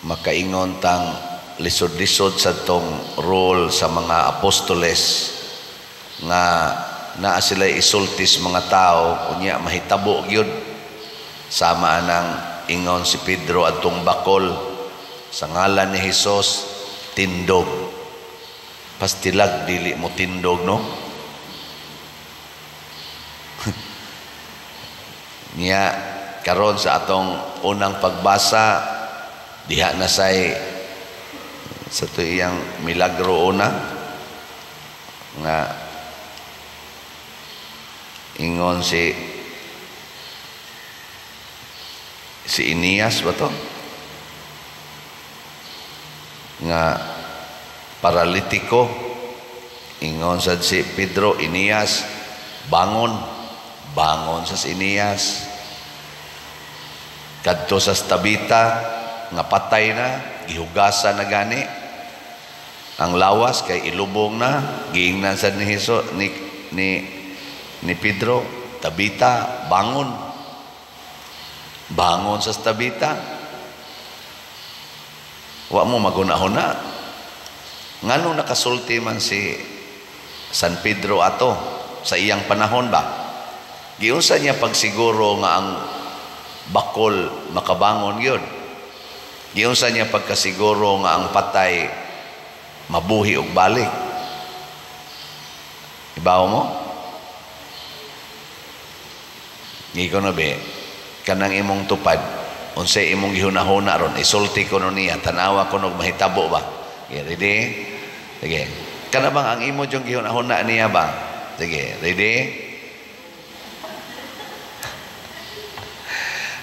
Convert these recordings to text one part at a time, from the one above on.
Makaingon tang lisod-lisod sa tong role sa mga apostoles nga naa sila isultis mga tao, unya mahitabo gyud. Sama anang ingon si Pedro adtong bakol, "Sa ngalan ni Hesus, tindog." Pastilag dili mo tindog, no? Niya karon sa atong unang pagbasa, diha na say sa to iyang milagro una nga ingon si Eneas ba to nga paralitiko. Ingon sad si Pedro, "Eneas, bangon." Bangon sa si Eneas. Kadto sa Tabita nga patay na, gihugasan na gani ang lawas kay ilubong na, giingnan sad ni Hesus ni Pedro, "Tabita, bangon." Bangon sa Tabita. Wa mo maghuna-huna ngano nakasulti man si San Pedro ato sa iyang panahon ba? Giunsa niya pagsiguro nga ang bakol makabangon gyud? Giunsa niya pagkasiguro nga ang patay mabuhi og balik? Ibaw mo? Ngiko na be, kanang imong tupad, unsay imong gihunahuna ron, isulti ko no niya, tanawa ko nog mahitabo ba? Okay, ready? Sige. Kana bang ang imo yung gihunahuna niya ba? Sige, ready?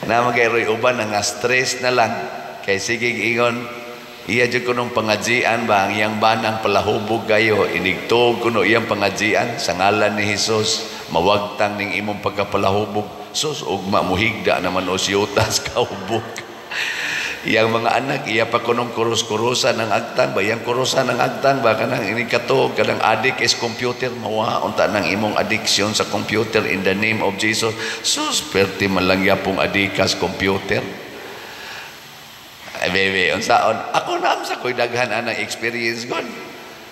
Na magayroy uban nga stress na lang kay sige ingon iya jud kunong pangajian ba ang iyang banang palahubog kayo, inigtuog kuno iyang pangajian, "Sa ngalan ni Hesus, mawagtang ning imong pagkapalahubog." Sus, ugma muhigda naman o siyutas kahubog. Iyang mga anak, iya pa kunong kurus-kurusan ang agtang ba, iyang kurusan ang agtang ba, kanang inikatuog, kanang addict is computer, mawa, unta nang imong addiction sa computer in the name of Jesus. Sus, perti man lang yapong adikas computer. Ay, bebe, unsaon, ako na sa ko'y daghan anang experience god.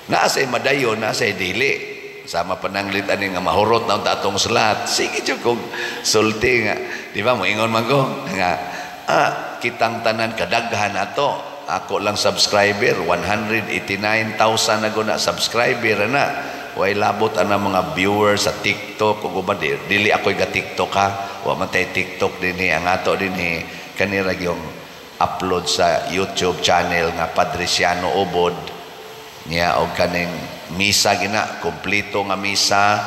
Naa say madayon, naa say dili. Sama pananglit ani nga mahurot na unta atong salat. Sige jud kog sulti nga, di ba moingon man ko nga kitang tanan kadaghan ato. Ako lang subscriber 189,000 na guna subscriber na. Way labot ana mga viewers sa TikTok ug uban. Dili ako'y ga TikTok ha. Wa man tay TikTok dinhi. Ang ato dinhi kanira yung upload sa YouTube channel nga Padriciano Ubod niya og kaning misa gina kompleto nga misa,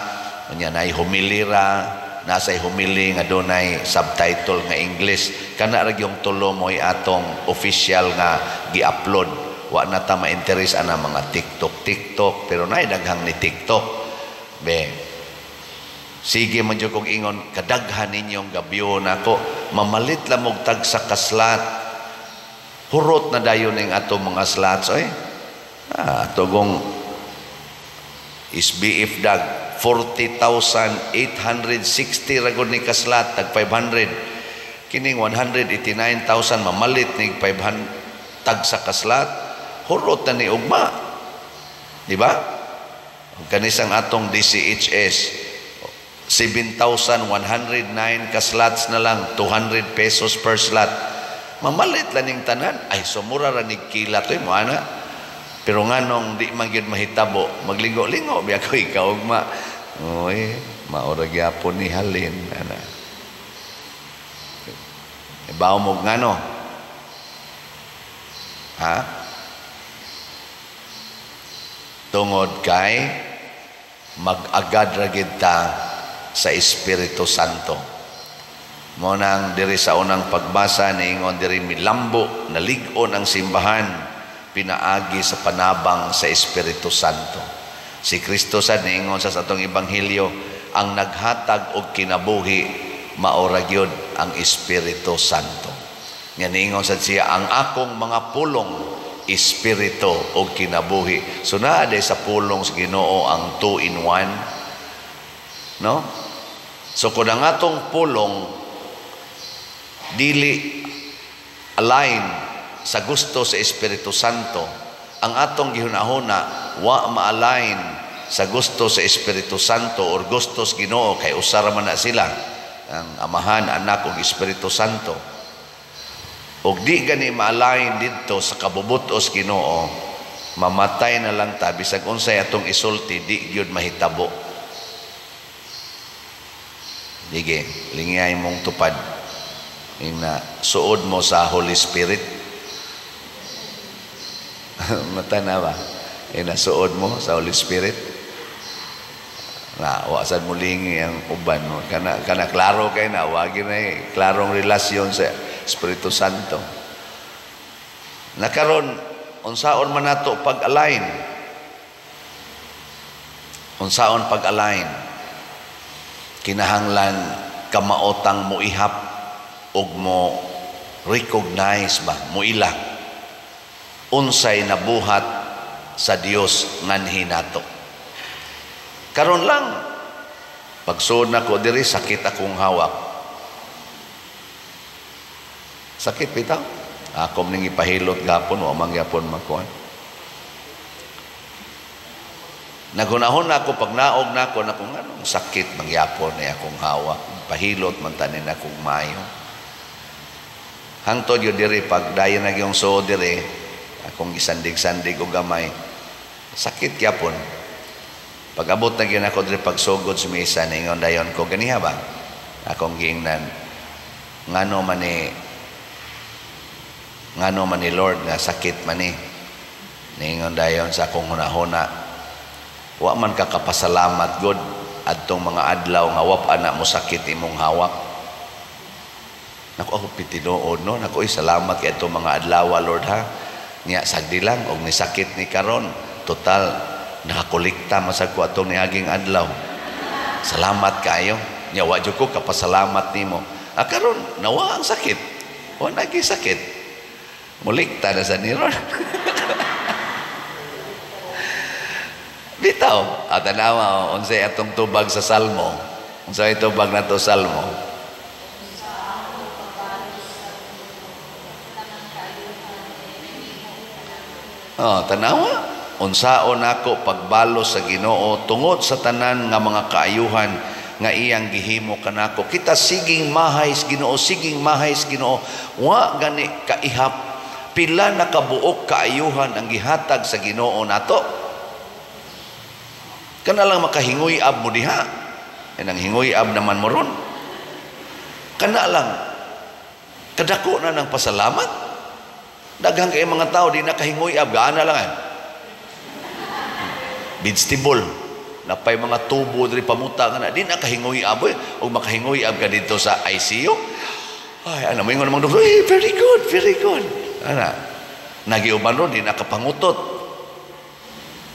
unya nay humilira, nasay humili nga dunay subtitle nga English. Kana ra gyung tulo mo'y atong official nga gi-upload. Wa na ta ma-interest ana mga TikTok TikTok, pero nay daghang ni TikTok be. Sige man jud kog ingon kadaghan ninyong gabyo nako, mamalit lang og tagsa ka slot, hurot na dayon ning atong mga slots oy. Ato gong SBF dag 40,860 ra gud ni ka slot, tag 500. Kining 189,000 mamalit nig 500 tag sa ka slot, hurot na ni ugma, di ba? Kanisang atong DCHS 7,109 ka slots na lang, 200 pesos per slot, mamalit lang ning tanan. Ay, sumura ra nig kila toy mo ana. Pero nganong di man gyud mahitabo? Maglingo-lingo biya ko ikaw ugma. Oy, maura gyapon ni halin ana. Ibaw mo ngano? Ha? Tungod kay mag-agad ra gid ta sa Espiritu Santo. Mo nang diri sa unang pagbasa niingon diri milambo, nalig-on ang simbahan pinaagi sa panabang sa Espiritu Santo. Si Kristo sad niingon sa atong ebanghelyo, ang naghatag og kinabuhi maora gyud ang Espiritu Santo. Nga niingon sad siya, ang akong mga pulong espiritu og kinabuhi. So naa day sa pulong sa Ginoo ang 2 in 1. No? So kung ang atong pulong dili align sa gusto sa Espiritu Santo. Ang atong gihunahuna wa ma-align sa gusto sa Espiritu Santo or gusto sa Ginoo, kay usa ra man na sila, ang Amahan, Anak ug Espiritu Santo. Ug di gani ma-align didto sa kabubutos Ginoo, mamatay na lang ta, bisag unsay atong isulti, di gyud mahitabo. Dige, lingay mong tupad. Ing na suod mo sa Holy Spirit. Mata na ba? Ing na suod mo sa Holy Spirit. Na, wa sad mo lingi ang uban mo. Kana, kana klaro kay na, wagi na eh. Klarong relasyon sa Espiritu Santo. Nakaron, unsaon man nato pag-align? Unsaon pag-align? Kinahanglan kamaotang moihap og mo recognize ba, moila unsay nabuhat sa Dios nganhi nato. Karon lang, pagsuod nako diri, sakit akong hawak. Sakit bitaw. Ako ning ipahilot gapon, wa man gyapon makuan. Nagunahon na ako, pag naog na ako, nako nganong sakit mangyapon ni akong hawak. Pahilot man tanin akong mayo. Hangtod yun diri, pag dayon na yung suod diri, akong gisandig-sandig og gamay, sakit gyapon. Pag abot na gyud ako diri, pagsugod sa misa, ningon dayon ko, ganiha ba? Akong giingnan, ngano man ni Lord nga sakit man ni. Ningon dayon sa akong hunahuna, wa man ka kapasalamat God adtong mga adlaw nga wa pa na mo sakit imong hawak. Naku, ako pitinuod, no? Naku, salamat kay atong mga adlaw, Lord, ha. Nya sagdi lang og nisakit ni karon, total nakakolekta masag ko atong niaging adlaw. Salamat kayo. Nya wa jud ko kapasalamat nimo. Ah, karon nawa ang sakit. Wa nagi sakit. Mulikta na sa niron. Bitaw, at tanawa, unsay atong tubag sa Salmo? Unsay tubag nato Salmo? Oh, tanawa, unsaon nako pagbalos sa Ginoo tungod sa tanan nga mga kaayuhan nga iyang gihimo kanako. Kita siging mahay sa Ginoo, siging mahay sa Ginoo. Wa gani kaihap pila na kabuok kaayuhan ang gihatag sa Ginoo nato. Kana lang makahingoy ab mo diha. Ang hingoy ab naman mo ron. Kana lang kadako na ng pasalamat. Daghang kay mga tao di nakahingoy ab, gaana lang ay. Vegetable. Napay mga tubo diri pamuta kana di nakahingoy ab oy. Og makahingoy ab ka dito sa ICU. Ay, ano moingon namang doktor, hey, very good, very good. Ana, nagiuban ron di nakapangutot.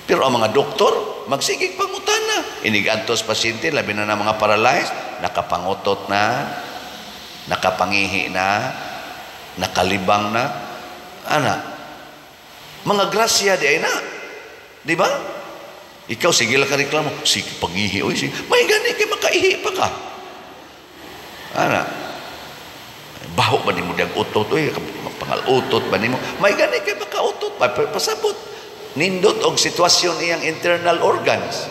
Pero ang mga doktor, magsigig pangutana. Inigantos pasyente, labi na ng mga paralyzed, nakapangutot na, nakapangihi na, nakalibang na. Ana, mga grasya di ay na. Di ba? Ikaw, sige lang ka reklamo, sige pangihi, oy, sige. May gani kay makaihi pa ka. Ana, baho ba nimo diyang utot, oy, pangal-utot ba nimo? May gani kay makautot pa, pasabot. Nindot og sitwasyon iyang internal organs.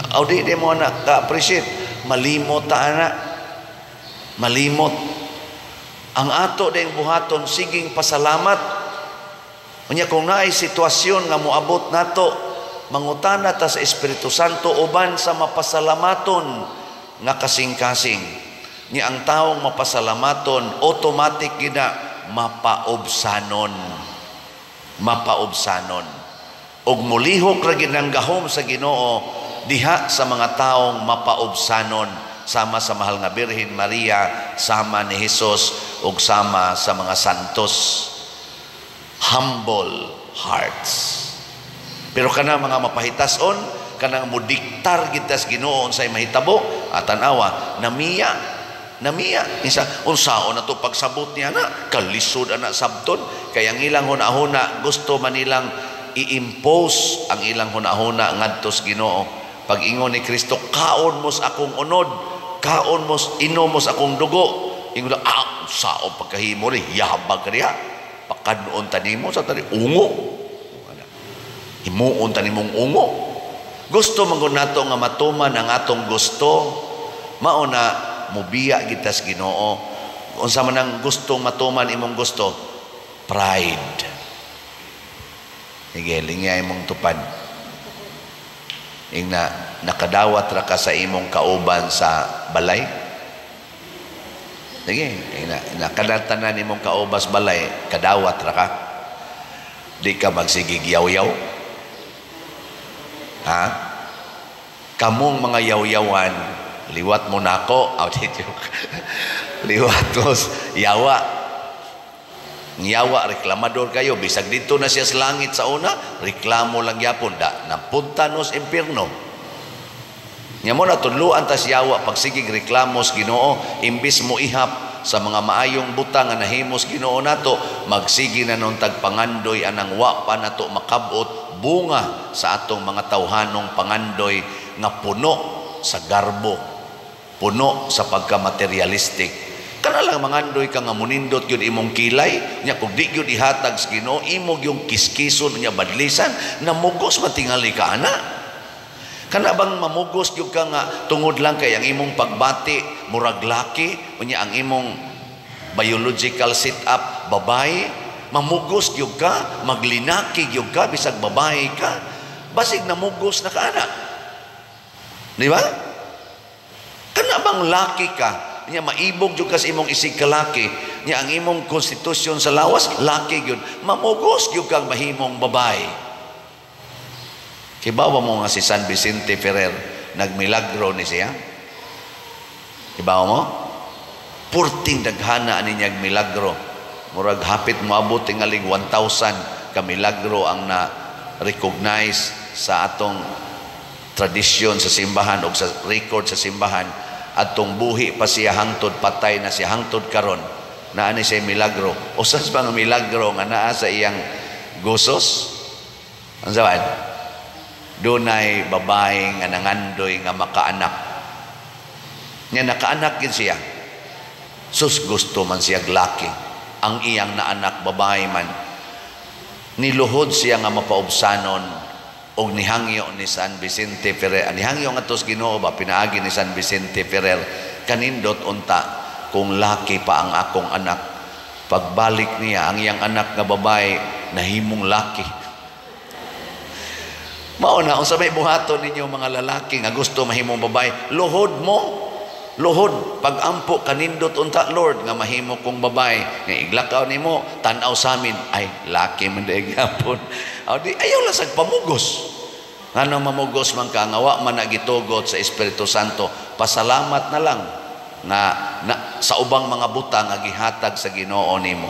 Aw di di mo na ka-appreciate. Malimot ta ana. Malimot. Ang ato ding buhaton siging pasalamat. Unya kung naay sitwasyon nga moabot nato, mangutana ta sa Espiritu Santo uban sa mapasalamaton nga kasing-kasing. Nya ang taong mapasalamaton automatic gina mapaobsanon. Mapaobsanon. Og mulihok ra gid ang gahom sa Ginoo diha sa mga taong mapaobsanon, sama sa mahal nga Birhen Maria, sama ni Hesus ug sama sa mga santos. Humble hearts. Pero kana mga mapahitason, kanang modiktar gid tas Ginoo unsay mahitabo, tan-awa namiya. Namiya isa unsaon na to pagsabot niya na kalisod ana sabton, kay ang ilang hunahuna gusto man nilang i-impose ang ilang hunahuna ngadto sa Ginoo. Pag ingon ni Kristo, kaon mo sa akong unod, kaon mo, inom mo sa akong dugo, Ingon lang, ah, sao pagkahimo ni, yabag ka niya. Pakanoon ta nimo sa tani ungo. Himuon ta nimong ungo. Gusto man gud nato nga matuman ang atong gusto, mao na mubiya kita sa Ginoo. Unsa man ang gustong matuman imong gusto? Pride. Sige, lingya imong tupad. Ingna, nakadawat ra ka sa imong kauban sa balay? Sige, ingna, nakadatanan imong kaubas balay, kadawat ra ka? Di ka magsigig yaw-yaw? Ha? Kamong mga yaw-yawan, liwat mo nako. Aw, di joke. Liwat mo yawa. Yawa, reklamador kayo. Bisag dito na siya sa langit sa una, reklamo lang yapon. Da, napunta nos impierno. Nya mo na tudluan tas yawa pagsigig reklamo sa Ginoo, imbis mo ihap sa mga maayong butang nga nahimos Ginoo nato, magsige na nun tag pangandoy anang wa pa nato makabot bunga sa atong mga tawhanong pangandoy nga puno sa garbo, puno sa pagka-materialistic. Kana lang mangandoy ka nga munindot gyud imong kilay, nya kung di gyud ihatag sa Ginoo, imo gyung kiskison nya badlisan, namugos man tingali ka ana. Kana bang mamugos gyud ka nga tungod lang kay ang imong pagbati murag laki, unya ang imong biological setup babae, mamugos gyud ka, maglinaki gyud ka bisag babae ka, basig namugos na ka ana. Di ba? Kana bang laki ka, nya maibog gyud ka sa imong isig kalaki, nya ang imong konstitusyon sa lawas laki gyud, mamugos gyud kang mahimong babae. Kibawa mo nga si San Vicente Ferrer nagmilagro ni siya? Kibawa mo? Purting daghana ani niyag milagro. Murag hapit moabot tingaling 1,000 ka milagro ang na recognize sa atong tradisyon sa simbahan o sa record sa simbahan. Atong buhi pa siya hangtod patay na siya hangtod karon naa ni siya milagro. Usas ba nga milagro nga naa sa iyang gosos? Ang saban? Dunay babae nga nangandoy nga makaanak. Nga nakaanak gid siya. Sus, gusto man siya laki. Ang iyang naanak babae man. Niluhod siya nga mapaubsanon og nihangyo ni San Vicente Ferrer. Nihangyo nga tos Ginoo ba pinaagi ni San Vicente Ferrer, kanindot unta kung laki pa ang akong anak. Pagbalik niya ang iyang anak nga babae nahimong laki. Mao na unsa may buhaton ninyo mga lalaki nga gusto mahimong babae, luhod mo. Luhod pagampo kanindot unta Lord nga mahimo kong babae, nga iglakaw nimo tan-aw sa amin ay laki man diay gyapon. Aw di ayaw lang sag pamugos. Ngano mamugos man ka nga wa man nagitugot sa Espiritu Santo, pasalamat na lang nga na, sa ubang mga butang nga gihatag sa Ginoo nimo.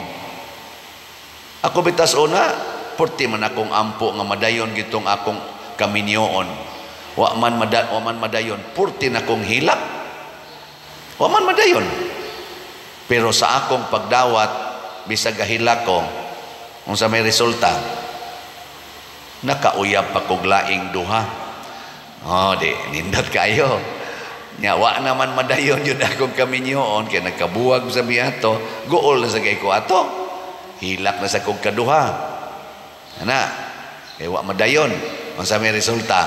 Ako bitas una, purti man akong ampo nga madayon gitong akong kaminyoon. Wa man madayon, purti na akong hilak. Wa man madayon. Pero sa akong pagdawat, bisag gahilak ko, unsa may resulta? Nakauyab pa kog laing duha. Oh, di nindot kayo. Nya wa naman madayon yun akong kaminyoon kay nagkabuwag sa biyato, guol na sa kay ko ato. Hilak na sa kog kaduha. Ana, kay wa madayon. Unsa may resulta?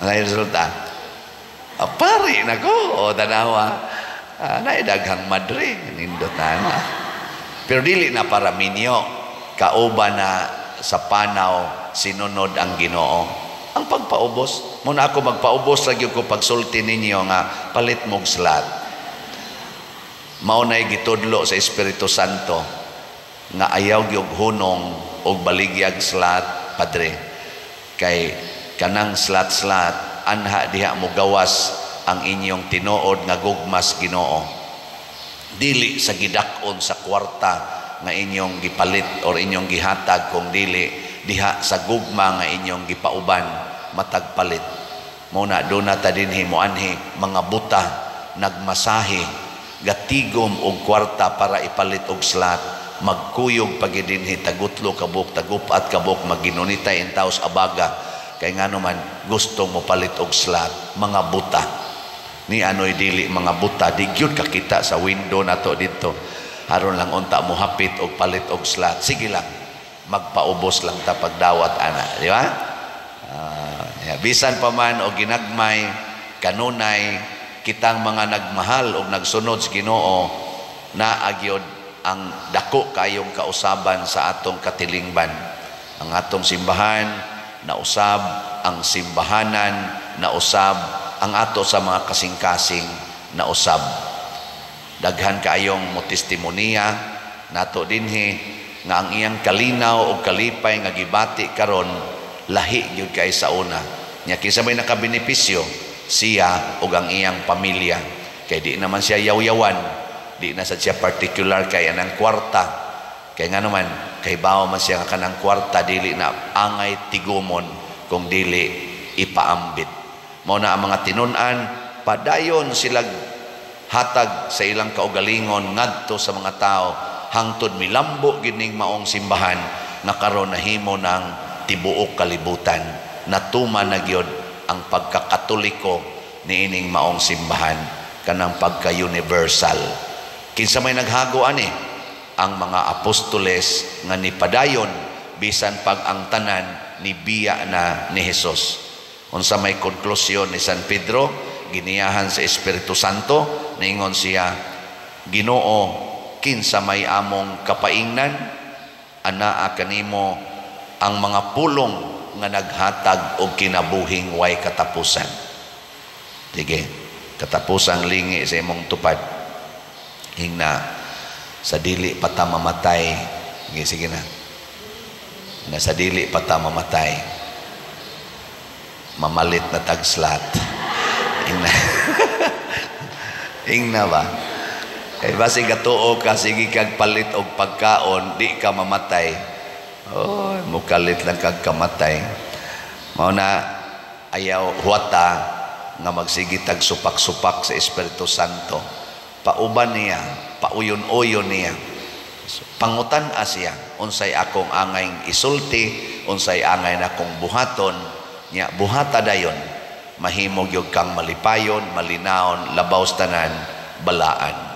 Unsa may resulta? Pari na ko. O tanawa. Ah, daghang madre. Nindot na na. Pero dili na para minyo. Kauban na sa panaw sinunod ang Ginoo. Ang pagpaubos. Muna ako magpaubos lagi ko pagsulti ninyo nga palit mong slat. Mao na'y gitudlo sa Espiritu Santo nga ayaw gyud hunong og baligyag slat, padre. Kay kanang slat-slat anha diha mo gawas ang inyong tinuod nga gugmas Ginoo. Dili sa gidak-on sa kwarta nga inyong gipalit or inyong gihatag, kung dili diha sa gugma nga inyong gipauban matag palit. Mao na duna ta dinhi moanhi mga buta nagmasahe gatigom og kwarta para ipalit og slat, magkuyog pagidinhi tagutlo kabuk, tagupat kabuk, maginunitay in taos abaga kay ngano man gusto mo palit og slat, mga buta. Ni anoy dili mga buta, di gyud kakita sa window nato didto. Aron lang unta mo hapit og palit og slot. Sige lang, magpaubos lang ta pagdawat ana, di ba? Yeah. Bisan pa man og ginagmay kanunay kitang mga nagmahal og nagsunod sa Ginoo, naa gyud ang dako kayong kausaban sa atong katilingban. Ang atong simbahan nausab, ang simbahanan nausab, ang ato sa mga kasing-kasing nausab. Daghan kaayong mo testimonya nato dinhi nga ang iyang kalinaw o kalipay nga gibati karon lahi gyud kay sa una. Nya kinsa may nakabenepisyo? Siya ug ang iyang pamilya. Kay di naman siya yaw-yawan, di na sad siya particular kay anang kwarta. Kay nga naman, kay bawo man siya nga kanang kwarta dili na angay tigumon kung dili ipaambit. Mao na ang mga tinun-an, padayon sila hatag sa ilang kaugalingon ngadto sa mga tao hangtod milambo gid ning maong simbahan nga karon nahimo ng tibuok kalibutan. Natuman na gyud ang pagkakatoliko niining maong simbahan, kanang pagka-universal. Kinsa may naghago ani? Ang mga apostoles nga nipadayon bisan pag ang tanan nibiya na ni Jesus. Unsa may konklusyon ni San Pedro? Giniyahan sa Espiritu Santo, niingon siya, "Ginoo, kinsa may among kapaingnan? Anaa kanimo ang mga pulong nga naghatag og kinabuhing way katapusan." Sige, katapusang lingi sa imong tupad. Hingna sa dili pa ta mamatay. Sige, sige na. Na sa dili pa ta mamatay, mamalit na tag slot. Ingna. Ingna ba? Kay basi gatuo ka, sige kag palit og pagkaon, di ka mamatay. Oh, mukalit lang kag kamatay. Mao na ayaw huwata nga magsige tag supak-supak sa Espiritu Santo. Pauban niya, pauyon-uyon niya. So, pangutan-a siya, unsay akong angay isulti, unsay angay na akong buhaton, nya buhata dayon, mahimo gyud kang malipayon, malinaon, labaw sa tanan, balaan.